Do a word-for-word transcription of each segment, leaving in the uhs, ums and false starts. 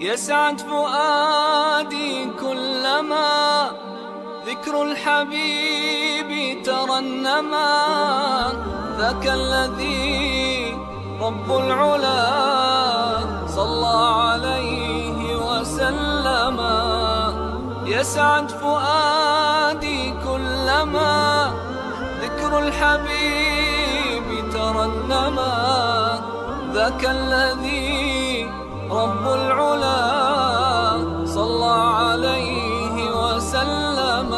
يسعد فؤادي كلما ذكر الحبيب ترنما. ذاك الذي رب العلا صلى عليه وسلم. يسعد فؤادي كلما ذكر الحبيب ترنما. ذاك الذي رب العلا صلى عليه وسلم.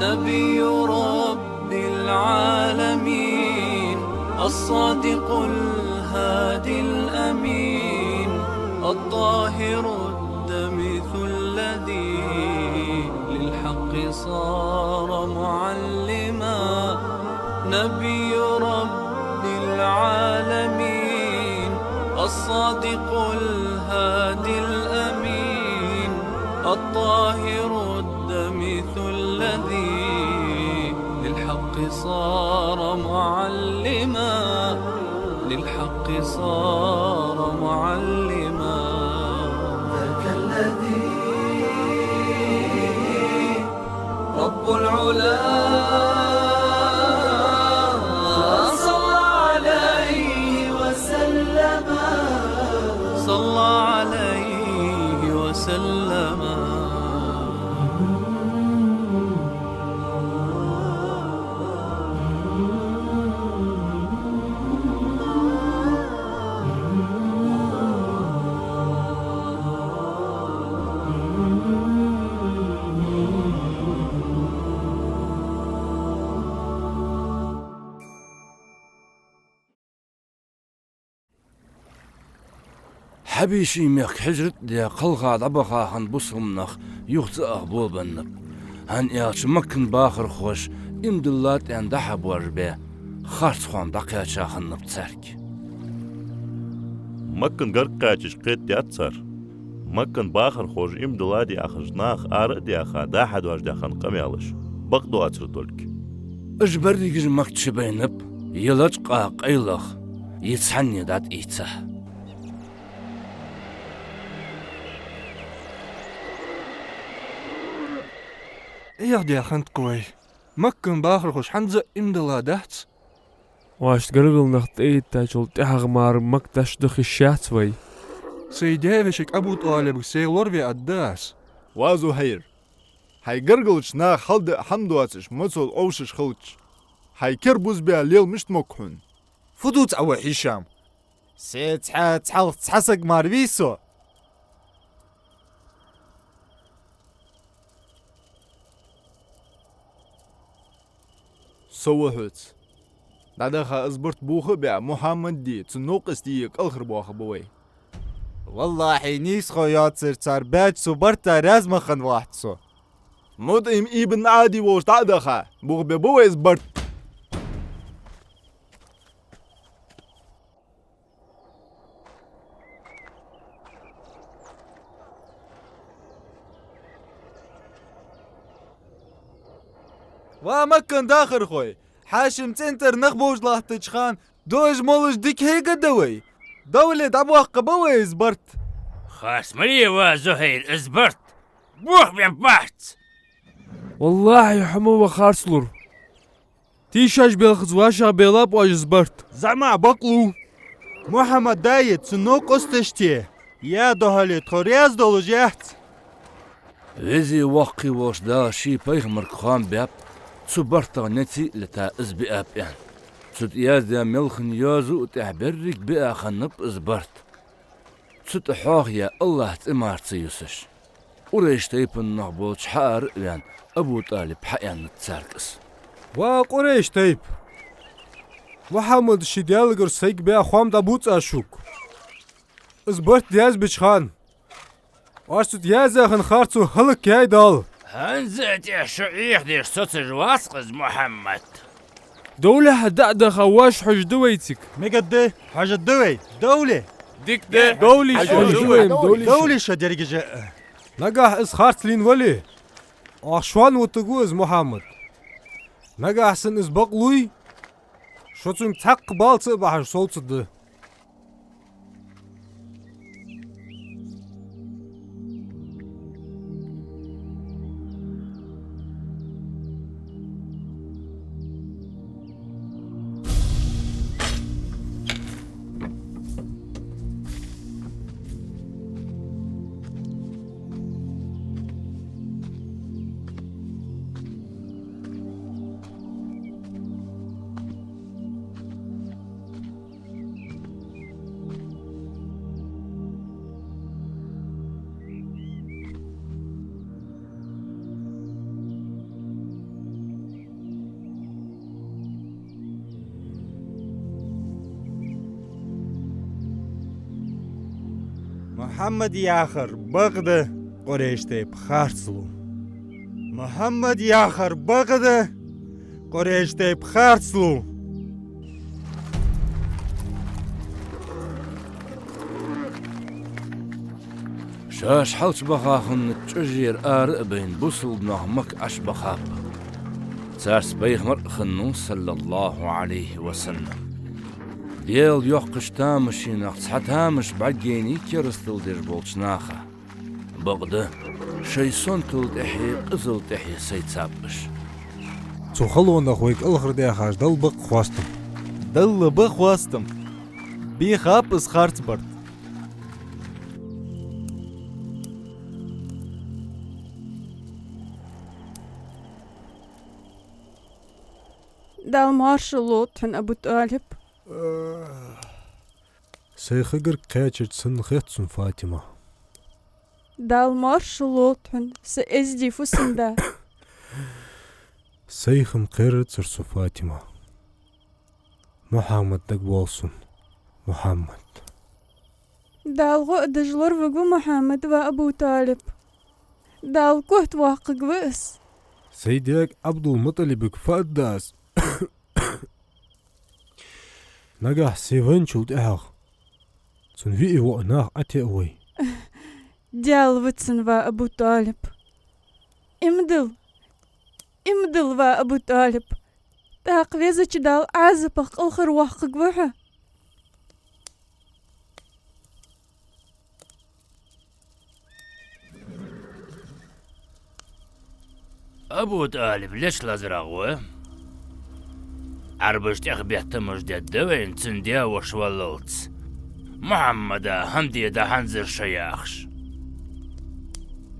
نبي رب العالمين، الصادق الهادي الأمين، الطاهر الدمث الذي للحق صار معلما. نبي رب العالمين، الصادق الهادي الأمين، الطاهر الدمث الذي للحق صار معلما، للحق صار معلما. ذاك الذي رب العلا صلى عليه وسلم. صلى عليه وسلم. Хьабаший мехка хьижрат а даь, кхалха дӀабаха хинна бусалба нах юха цӀа аха болабеннаб. ХӀана аьлча Маккан бахархоша иман диллад аьнна дӀа-хьа боаржабаь, харц хоам дӀакхаьча хиннаб цаьрга. Маккан гарга кхаьчача кхетадаьд цар Маккан бахархоша иман диллад яхаш наха ара а даьха, дӀа-хьа доаржадаь хинна къамаьлаш. Бакъ доацар только. Уж берригаш Макка чубайнаб, е лачкъа къайлах, е цхьанне дӀатӀаийца. Эхь даьхант-кх вай. Маккан бахархоша хӀанз а иман дилла дац. Оаш гаргара нах тӀаэттачул тӀехьагӀа мара Макка дӀачудахийтаргьяц вай. Сай даь-вешийга Абу ТӀалибага сай лораве аргда аз. Ва Зухьайр, хьай гаргарча наха хьалдаа хӀама доацаш, мацалла Ӏовшаш хилча, хьай кер бузабаь лела мишта мог хьона? Фу дувц Ӏа, ва Хьишам? Се цхьа цхьалха цхьа саг мара вий со? Со ва хьоца. ДӀадаха из барт буха а баь, Мухьаммади цун новкъостеи кӀалхарбоахаргба вай. Валлахьи, нийсхо йоацар цар баьча цу барта раьза ма хиннавалац со. МутӀим ибн Ӏади волча дӀа а даха, бухабергба вай из барт. Ва Маккан дахархой, Хьашим цӀен тӀара нах бовш латтача хана, дош-молаш дика хьегаргда вай. Довле дӀабоаккхаргба вай из барт. Харц ма ле, ва Зухьайр, из барт. Бухабергбац. Валлахьи, хьо ма ва харцлувр. Тийшаш белхаца вӀашагӀбелаб оаш из барт. ЗӀамига бакълув. Мухьаммада а, цун новкъосташта а яа духьале тхо раьза долаш яц. Везеи Воккхеи волча Дала ший пайхамарга хоам баьб, цу бартах неци а лета из биаб аьнна. Цу тӀа яздаь мел хинна йоазув тӀехьа беррига биа хиннаб из барт. Цу тӀа хьоахаяь АллахӀа цӀи мара ца юсаш. Къурайш тайпан нах болча хьаара а ваьнна, Абу ТӀалиба хьааьннад царга из. Ва Къурайш тайпа! Мухьаммада ший Даьлагара сайга баь хоам дӀабувц аз шуга. Из барт язбеча хана, оаш цу тӀа яздаь хинна харцо хӀалакъяьй Дала. ХӀанз а тӀехьа шу Ӏехадеш соцаш вац-кх из Мухьаммад. Довле хьа дӀа а даха, воаш хьожаргда вайцига. Мегаргда, хьожаргда вай. Довле. Дика да. Довле шо. Хьожаргда вай, довле шо. Довле шо, деррига а. Нагахь из харц лийнна вале, оаха шоана вутаргва из Мухьаммад. Нагахь санна из бакълув, шо цунга цхьаккха бала ца а бахьаш совцаргда. Мухьаммад яхар бакъда, Къурайш тайпа харцлу. Мухьаммад яхар бакъда, Къурайш тайпа харцлу. Шоаш хьалчубаха хиннача чӀожера ара а байна, бусалба нах Макка Ӏобахаб. Царца пайхамар а хиннав, саллаллахӀу Ӏалайхи ва саллам. Даьла йоккхача тамашийнах цхьа тамаш бӀаргаяйнай керастал деш болча наха. Бакъда, шоай сонтал тӀехьеи къизал тӀехьеи сайцаб уж. Цу халонах вай кӀалхардаьхача Далла ба хоастам. Далла ба хоастам. Бийхаб из харцбарт. Дала маршал лолда хьона, Абу ТӀалиб. Сай хигарг кхаьчача санна хет сона, Фатима. Дала маршал лолда хьона, са эздий фусам-да. Сай хӀама кхерацар сона, Фатима. Мухьаммад дагавоал сона. Мухьаммад. Дала гӀо а деш лораваргва Мухьаммад, ва Абу ТӀалиб. Дала котвоаккхаргва из. Сай даьга Ӏабдул-МутӀалибага фу аргда аз? Нагахь сай венначул тӀехьагӀа цун виъ воӀ нах Ӏотеа вой. Даьла ва цунна, ва Абу ТӀалиб. Иман дилла, иман дилла, ва Абу ТӀалиб. ТӀаккха Везача Дала Ӏазапах кӀалхарвоаккхаргва хьо. Абу ТӀалиб лечкъа лазарагӀа ва. Ӏарбаша тӀехбеттамаш дергда вайна цун даь-воша валлалца. Мухьаммада хӀама де дӀахьанзар шо, яхаш.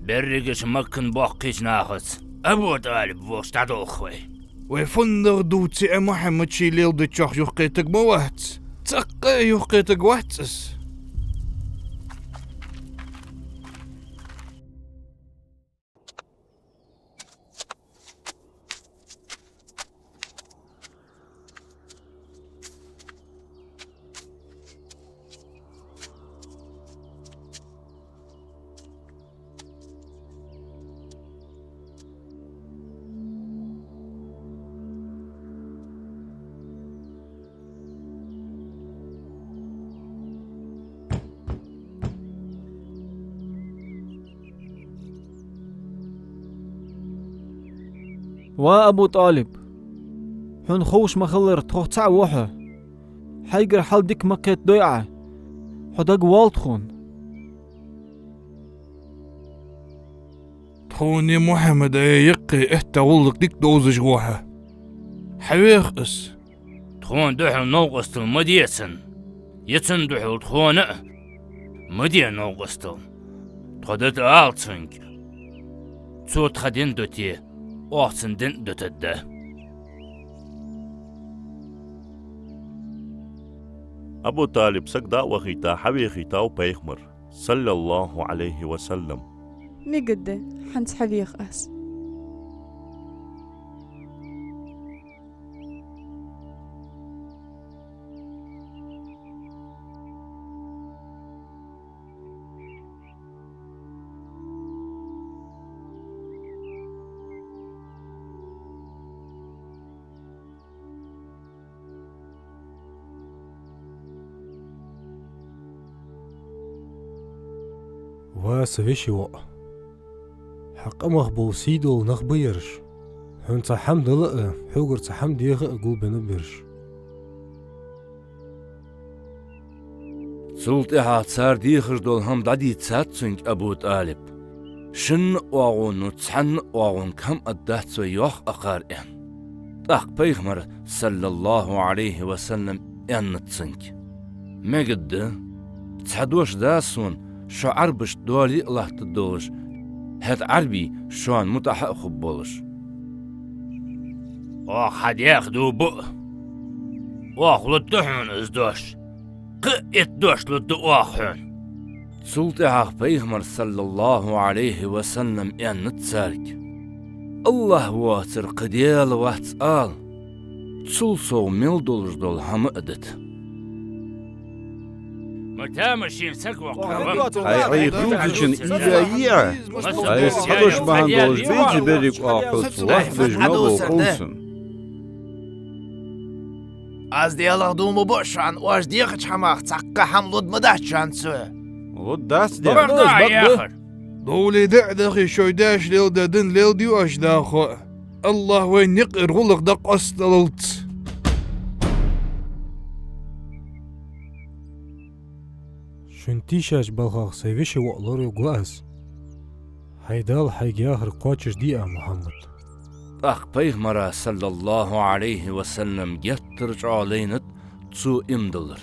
Берригача Маккан боккхийча нахаца Абу ТӀалиб волча дӀадолх вай. Вай фуннагӀа дувца а Мухьаммад ший леладеча чу юхакхетарг ма вац. Цхьаккха а юхакхетаргвац из. Ва Абу ТӀалиб, хьона ховш ма хиллара, тхох цаӀ ва хьо. Хьайгара хьал дика ма кхетадой Ӏа. Хьо дагавоал тхона. Тхонеи Мухьаммадаи юкъе этта гӀулакх дика довзаш ва хьо. Хьавеха из. Тхона духьал новкъостал ма де цунна. Е цунна духьал тхона а ма де новкъостал. Тхо дита ала цунга. Цо тха дин дите, оаха цун дин а дутаргда. Абу ТӀалиб саг дӀа а вахийта, хьавехийтав пайхамар, саллаллахӀу Ӏалайхи ва саллам. Мегаргда, хӀанз хьавех аз. Ва са веший воӀ, хьа къамах бола сий дола нах ба ераш. Хьона цхьа хӀама дала а, хьогара цхьа хӀама деха а гулбеннаб ераш. Цул тӀехьагӀа цар дехаш дола хӀама дӀадийцад цунга Абу ТӀалиб. Шинна а оагӀонну цхьанна а оагӀонга хӀама аргдац вай йоах акхар, аьнна. ТӀаккха пайхамара, саллаллахӀу Ӏалайхи ва саллам, аьннад цунга: Мегаргда, цхьа дош да сона, шо Ӏарбашта доале а латтаргдолаш, хӀаьта Ӏарбий шоана мутӀахьа а хургболаш. Оаха хьа даьх дув бу. Оаха лургда хьона из дош. Кхы а итт дош лургда оаха хьона. Цул тӀехьагӀа пайхамара, саллаллахӀу Ӏалайхи ва саллам, аьннад царга: АллахӀ воацар кхы Даьла вац ала, цул сов мел долаш дола хӀама а дита. Тамашийна саг воккхагӀа ва. Ай, ай, хӀанз цун ийла йиӀа. Ай, схьадош бахьан долаш бийца берригаш оаха хьоца, лахь беш мел бола къовсам. Аз Даьлах дув ма буъ шоана, оаш дехача хӀамах цхьаккха хӀама лургдац шоана цо. Лургдац, Даьла. Бакъда, бакъда. Довле даа дахе, шоай даьша леладаь дин леладе оаш, дӀахо. АллахӀ вайна юкъера гӀулакх дӀакъоастадаллалца. Шун тийшача балхах сай веший воӀ лоралургва аз. Хьай Дала хьайга яхар кхоачашде, Мухьаммад. ТӀаккха пайхамара, саллаллахӀу Ӏалайхи ва саллам, геттара чӀоагӀа лайнад цо иман диллар.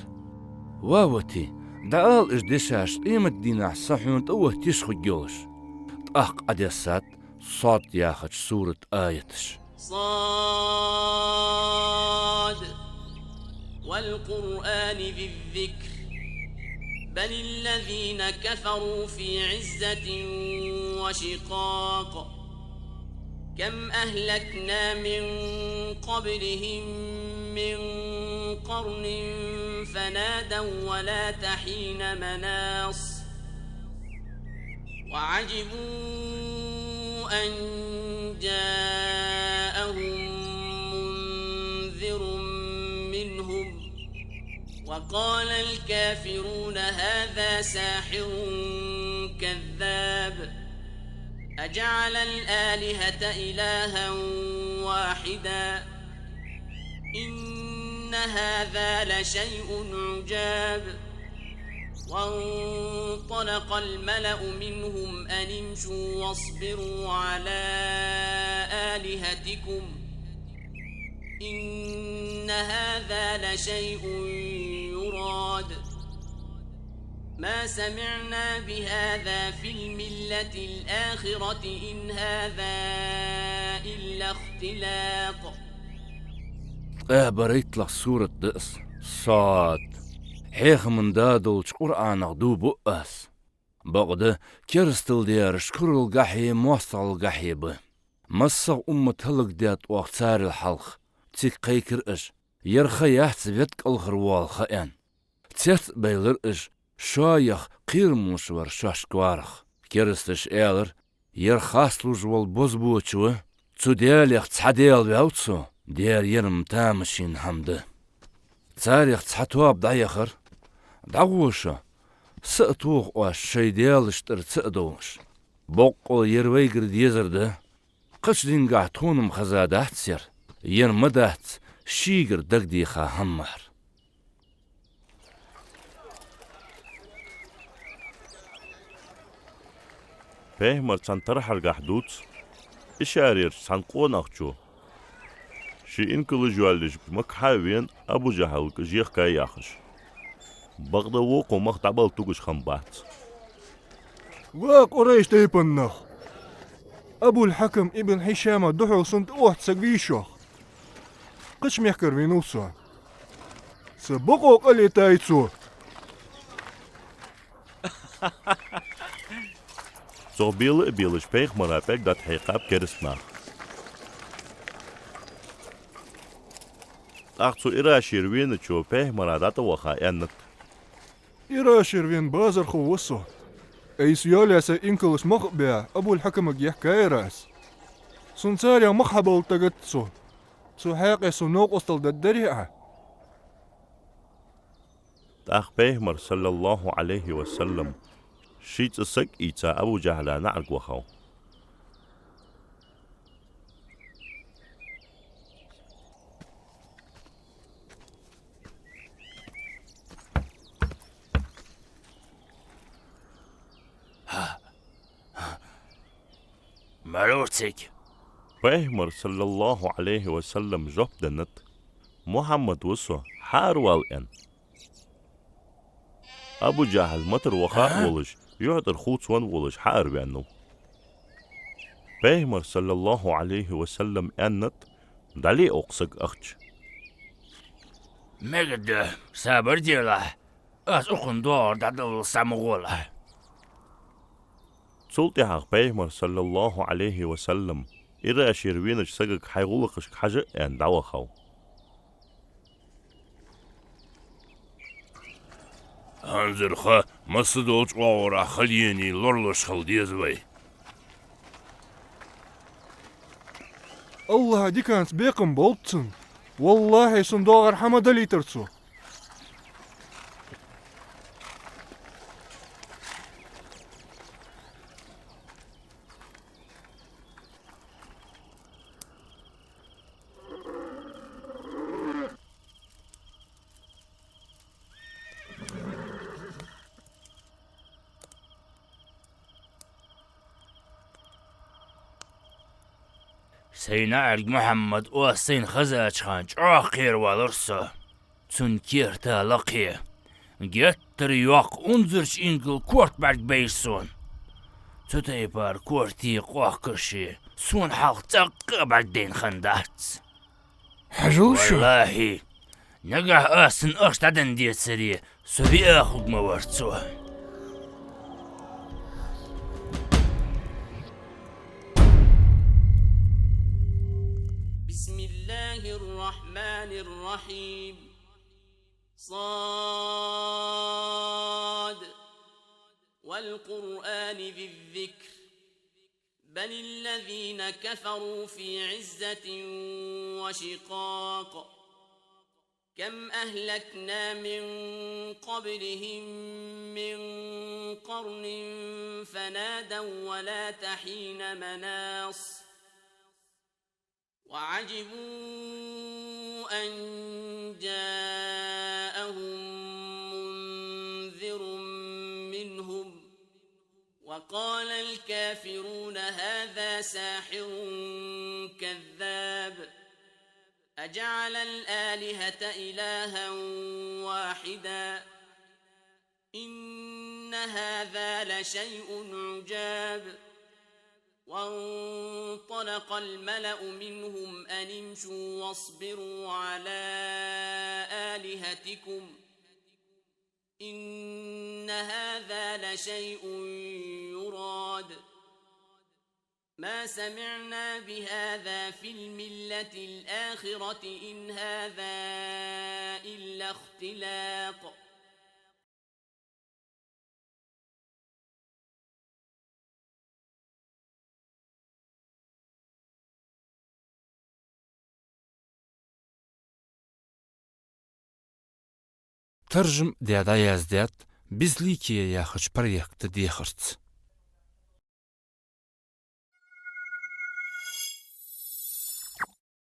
Ва вати, дӀаала уж дешаш, къематдийнахьа са хьона тӀаотта йиш хургйолаш. ТӀаккха Ӏодессад Сод яхача сурата аяташ. صاد والقرآن ذي الذكر بل الذين كفروا في عزة وشقاق كم أهلكنا من قبلهم من قرن فنادوا ولا تحين مناص وعجبوا أن جاءهم منذر منهم وقال الكافرون هذا ساحر كذاب أجعل الآلهة إلها واحدا إن هذا لشيء عجاب وانطلق الملأ منهم أن امشوا واصبروا على آلهتكم إن هذا لشيء يراد ما سمعنا بهذا في الملة الآخرة إن هذا إلا اختلاق ТӀехьа барайтталагӀа сурат да из. Сод. Хьехама да долча Къуръанах дув буъ аз. Бакъда, керастал дераш куралгахьеи моастагӀалгахьеи ба. МассагӀа уммат хӀалакдаьд оаха царел хьалха, цига кхайкар уж, ер ха яц вет кӀалхарвоала ха аьнна. Цецб баьлар уж, шоаех кхерамаш вар шоашка варах. Керасташа аьлар: ер харцлуш вола бозбуанча ва, цу даьлех цхьа даьла ваьв цо, дера ер-м тамашийна хӀама да. Царех цхьа тоаба дӀаяхар: дӀагӀо шо, са а тоха оаш шоай даьлашта тӀара ца а довлаш. Боккъала ер вайгара дезар да, кхыча динагахьа тхона-м хезадац ер, ер ма дац шийгара дагадеха хӀама мара. Пайхамар цхьан тархьаргахьа дувц, ишарерча цхьан къонахчо ший инкалаш йоалаеш Маккахьа вена Абу ЖахӀалга жехка яхаш. Бакъда вокхо мах дӀабала тугаш хиннабац. Ва Къурайш тайпан нах! Абул-Хьакам ибн Хьишама духьал сона тӀаотта саг вий шох? Кхыча мехкара венав со. Са бокъо къахьийтай цо. Цох бела а белаш, пайхамара пӀелг дӀатӀахьекхаб кераста наха. ТӀаккха цу Ирашера веначо пайхамара дӀатӀаваха аьннад: Ирашера вена базархо ва со. Айса йоалаяь сай инкалаш мах а баь, Абул-Хьакамага ехка яр аз. Сона царех мах хьабалла тагат цо. Цо хьакъехьа сона новкъостал дергдарий Ӏа? ТӀаккха пайхамар, саллаллахӀу Ӏалайхи ва саллам, ший цӀа саг а ийца, Абу ЖахӀала наӀарга вахав. Мала ва цига? Пайхамара, саллаллахӀу Ӏалайхи ва саллам, жоп деннад: Мухьаммад ва со, хьааравала, аьнна. Абу ЖахӀал матара ваха а волаш, юхьа тӀара хувцавенна а волаш, хьаараваьннав. Пайхамара, саллаллахӀу Ӏалайхи ва саллам, аьннад: дӀале укх сага ахча. Мегаргда, сабар делахь, аз укхунна доагӀар дӀадаллалца ма гӀолахь. Цул тӀехьагӀа пайхамар, саллаллахӀу Ӏалайхи ва саллам, Ирашера венача сагага хьай гӀулакхашка хьажа аьнна дӀавахав. Анзарха массадолча оагӀорахьа хала енай лоралуш хила деза вай. АллахӀа диканца бекхам болба цунна. ВаллахӀи, сона доагӀар хӀама далийтар цо. Сай наӀарга Мухьаммад, оаш сайна хезача хана чӀоагӀа кхераваьлар со. Цун керта лакхе геттара йоккха унзарча инкала корта бӀарг байра сона. Цу тайпара кортий, къохкаший сона хьалха цӀаккха а бӀаргадайна хиннадац. Хьажал шо. ВаллахӀи, нагахьа аз цунна ахча дӀаденна децаре, со виа хург ма вар цо. بسم الله الرحمن الرحيم. صاد. والقرآن ذي الذكر. بل الذين كفروا في عزة وشقاق. كم أهلكنا من قبلهم من قرن فنادوا ولا تحين مناص. وعجبوا أن جاءهم منذر منهم وقال الكافرون هذا ساحر كذاب. أجعل الآلهة إلها واحدا إن هذا لشيء عجاب. وانطلق الملأ منهم أن امشوا واصبروا على آلهتكم إن هذا لشيء يراد. ما سمعنا بهذا في الملة الآخرة إن هذا إلا اختلاق. Таржам даь дӀаяздаьд «Безликие» яхача проекта дехарца.